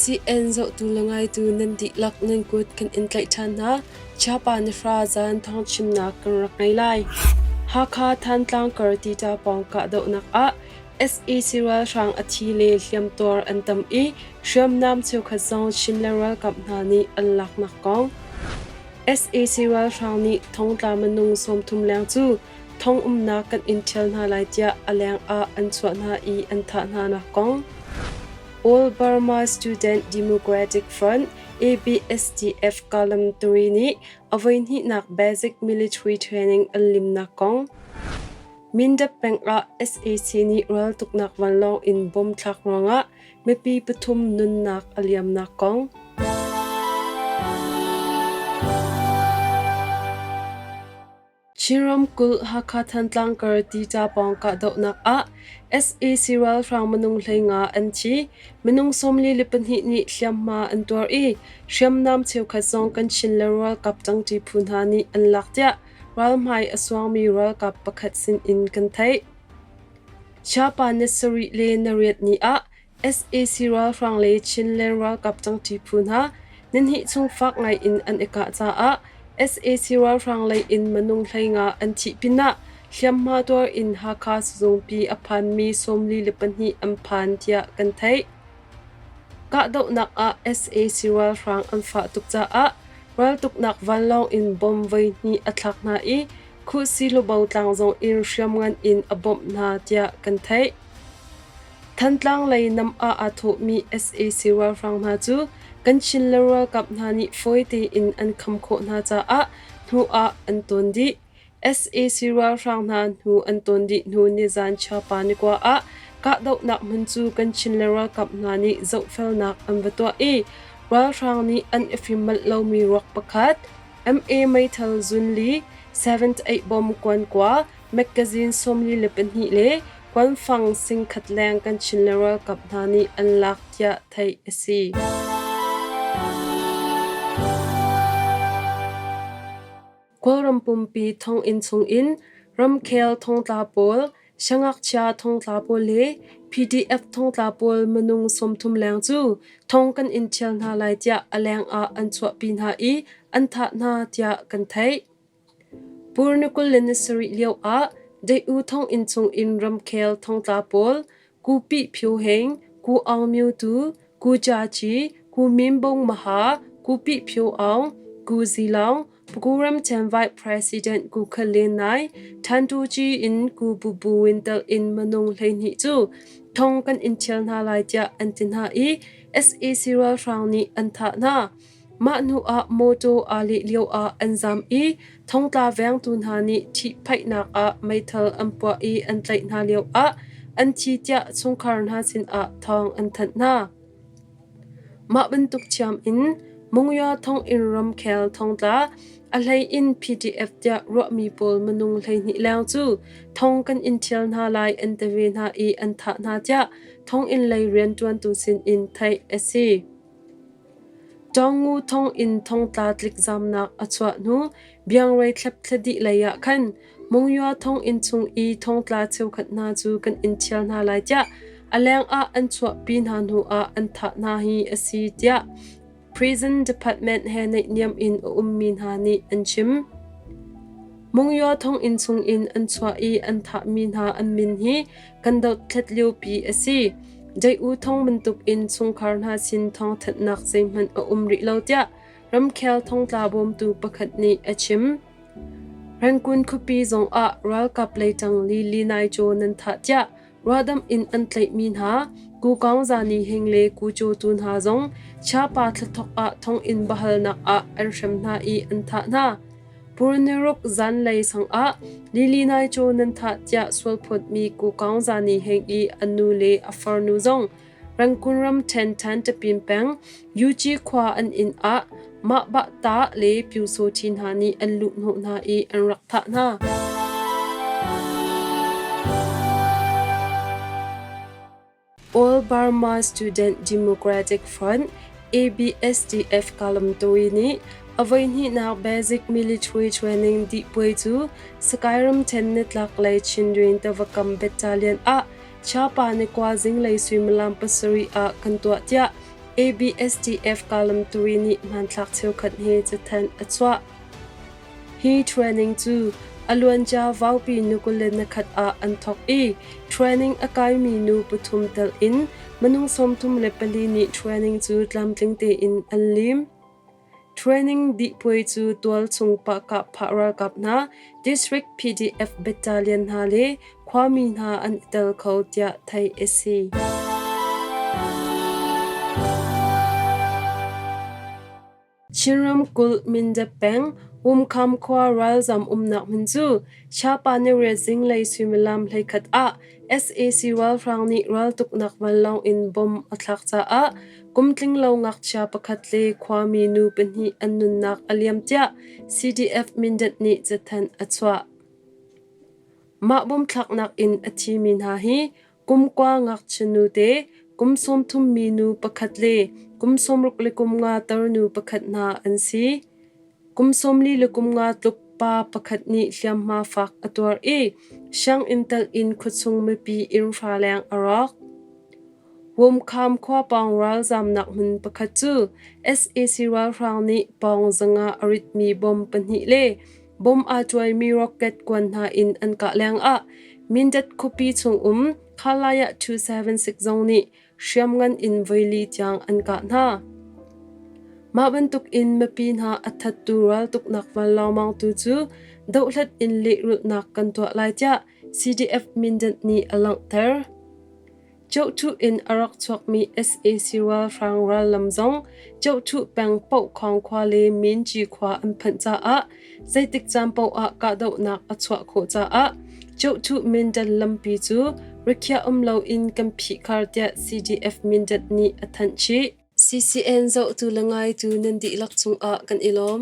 ACN zohtu le ngaitu nan dihlak nan kut kan in tlaih ṭhan hna. Chiapa nihra zan thawngchimnak kan rak ngei lai. Hakha Thantlang kar tita pawng kahdohnak ah sac ralhrang a thi le hliamtuar an tam i hriamnam cheukhat zong Chin le ralkap hna nih an laknak kong. Sac ralhrang nih thongtla minung 30 leng cu thong umnak kan in ṭhial hna lai tiah a leng ah an chuah hna i an thah hna nak kong. All Burma Student Democratic Front ABSDF Column 3 nih a voihnihnak Basic Military Training an limnak kong. Mindat peng ah sac nih raltuknak vanlawng in bomb thlak ruangah mipi pathum nunnak a liamnak kong. Chin ramkulh Hakha-Thantlang kar Tica pawng kahdohnak ah sac ralhrang minung 15 an thi. Minung 42 nih hliamhma an tuar i hriamnam cheukhat zong kan Chin le ralkap ṭangṭi phu hna nih an lak tiah ralhmai a suangmi ralkap pakhat sinin kan theih. Chiapa ni sarih le nariat ni ah sac ralhrang le Chinland ralkap ṭangṭi phu hna nihnih chung fak ngai in an i kah caah sac ralhrang lei in minung 15 an thih pinah hliamhma tuar in Hakha sizungpi a phanmi 42 an phan tiah kan theih. Kahdohnak ah sac ralhrang an fah tuk caah raltuknak vanlawng in bomb voihnih a thlak hna i Khuhsi Lubo tlang zong in hriamngan in a bawmh hna tiah kan theih. Thantlang lei nam ah aa thawhmi sac ralhrang hna cu kan Chin le ralkap hna nih fawi tein an kham khawh hna caah hnu ah an tawn dih. Sac ralhrang hna hnu an tawn dih hnu nizan Chiapa nikua ah kahdohnak hmun cu kan Chin le ralkap hna nih zohfelnak an va tuah i ralhrang nih an i fim manh lomi ruak pakhat MA meithal zunli 78 bom kuan kua mekazin 42 le kuanfang singkhat leng kan Chin le ralkap hna nih an lak tiah theih a si. Kawlram pumpi thonginn chungin ramkhel thongtla pawl, siangngakchia thongtla pawl le PDF thongtla pawl minung 30 leng cu thong kan in ṭhial hna lai tiah a leng ah an chuahpi hna i an thah hna tiah kan theih. Pur ni 27 lio ah Daih-U thonginn chungin ramkhel thongtla pawl Ku Pi Phyo Heng, Ku Aung Myo Tu, Ku Ca Ci, Ku Min Bung Maha, Ku Pi Phyo Aung, Ku Zi Laung, Paku Ramṭhen Vice President Ku Khal Len Nai, Than Tu Ci in Ku Bu Bu Win tel in minung 12 cu thong kan in ṭhial hna lai tiah an ti hna i sac ralhrang nih an thah hna. Mah hnuah mawṭaw aa leh lioah an zam i thongtla vengtu hna nih ṭhihphaihnak ah meithal an puah i an tlaih hna lioah an thi tiah chungkhar hna sinah thawng an thanh hna. Mah bantuk ṭhiam in Monywa thonginn ramkhel thongtla a hleiin PDF tiah ruahmi pawl minung 12 leng cu thong kan in ṭhial hna lai an ti ve hna i an thah hna tiah thonginn lei rianṭuantu sinin theih a si. Tawngu thonginn thongtla tlikzamnak a chuah hnu Biangrei thlepthla dih lei ah khan Monywa thonginn chung i thongtla cheukhat hna cu kan in ṭhial hna lai tiah a leng ah an chuahpi hna hnu ah an thah hna hi a si tiah Prison Department he naihniam in a ummi hna nih an chim. Monywa thonginn chungin an chuah i an thahmi hna an min hi kan dothlat liopi a si. Dei-u thong bantuk in chungkhar hna sin thawngthanhnak zeihmanh a um rih lo tiah ramkhel thongtla bawmtu pakhat nih a chim. Rangoon khuapi zongah ralkap leiṭang Lili Nai Caw nan thah tiah ruahdamh in an tlaihmi hna Ku Kaung Zani Hing le Ku Caw Tu hna zong Chiapa thlathawk ah thonginn biahalnak ah an hrem hna i an thah hna. Purniruk zanlei sangah Lili Nai cu nan thah tiah sualphawtmi Ku Kaung Zani Heng i a nu le a farnu zong Rangoon ramṭhen Than-tapin peng Yuci khua an inn ah mah bah ta le Pyusawṭhi hna nih an luhhnawh hna i an rak thah hna. All Burma Student Democratic Front ABSDF Kalamtawi nih a voihnihnak Basic Military Training dih puai cu Skyrim ṭhen nitlaklei Chindwin tiva-kam Battalion ah Chiapa nikua zinglei suimilam pasarih ah kan tuah tiah ABSDF Kalamturi nih hmanthlak cheukhat he cathanh a chuah. Hi training cu a luancia vaupi nu 21 ah an thawk i training a kaimi nu pathum telh in minung 34 nih training cu tlamtling tein an lim. Training dih puai cu tualchung pahkah ralkap hna, District PDF Battalion hna le khuami hna an i tel kho tiah theih a si. Chin ramkulh Mindat peng Wumkham khua ralzam umnak hmun cu Shapa niriat zinglei suimilam 11 ah sac ralhrang nih raltuknak vanlawng in bomb a thlak caah kum tlinglo ngakchia pakhat le khuami nu pahnih an nunnak a liam tiah CDF Mindat nih cathanh a chuah. Mah bomb thlaknak in a thimi hna hi kum kua ngakchia nute, kum 30 mi nu pakhat le kum 65 tarnu pakhat hna an si. Kum 45 tluk pa pakhat nih hliamhma fak a tuar i sianginn telh in khuachung mipi innhra leng a rawk. Wumkham khua pawng ralzamnak hmun pakhat cu sac ralhrang nih pawng zanga a ritmi bomb pahnih le bomb aa cuaimi rocket kuan hna in an kah lengah Mindat khuapi chungum Khalaya 276 zong nih hriamngan in voili tiang an kah hna. Mah bantuk in mipi hna a thattu raltuknak vanlawng mawngtu cu dohhlat in lehrulhnak kan tuah lai tiah CDF Mindat nih a langhter. Cohṭhuh in a rak chuakmi sac ralhrang rallam zong Cohṭhuh peng Pohkhawng khua le Minci khua an phanh caah zeitik caan paoh ah kahdohnak a chuah khawh caah Cohṭhuh Mindat lampi cu rikhiah um loin kan phihkhar tiah CDF Mindat nih a thanh chih. CCN zohtu le ngaitu nan dihlak cungah kan i lawm.